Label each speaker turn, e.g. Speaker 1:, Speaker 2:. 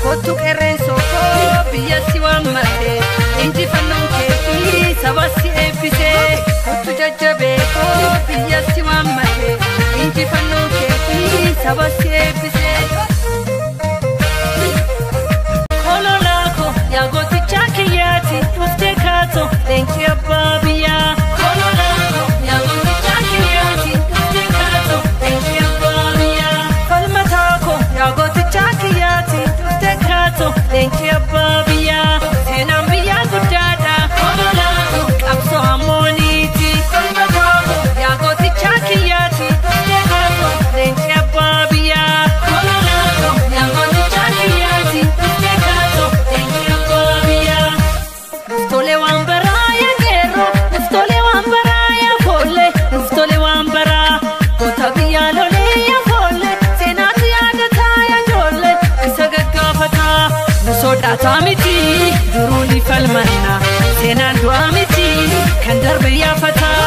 Speaker 1: Kottu qeerrensoo koo biyya si waammate, injifannoon keetii saba si eebbise. Kottu jajjabee koo biyya si waammate, injifannoon keetii saba si eebbise. Kololaako yaa gootichaa kiyyaati dhuftee kaato leenci abbaa biyyaa. Kololaako yaa gootichaa kiyyaati dhuftee kaato leenci abbaa biyyaa. Falmataako yaa gootichaa kiyyaati dhuftee kaato leenci abbaa biyyaa. Seenaan biyyaa guddaadha. Kololaako qabsoo ammooniiti. Falmataako yaa gootichaa kiyyaati dhuftee kaato leenci abbaa biyyaa. Kololaako yaa gootichaa kiyyaati dhuftee kaato leenci abbaa biyyaa. Nuftoolee waan baraa yaa qeerroo, nuftoolee waan baraa yaa foollee, nuftoolee waan baraa. Goota biyyaa lolee yaa foollee, seenaatu yaadataa yaa ijoollee, isa gaggaafataa. Nu sodaataa miti, duruu ni falmanna, seenaan du'aa miti, kan darbe yaafataa.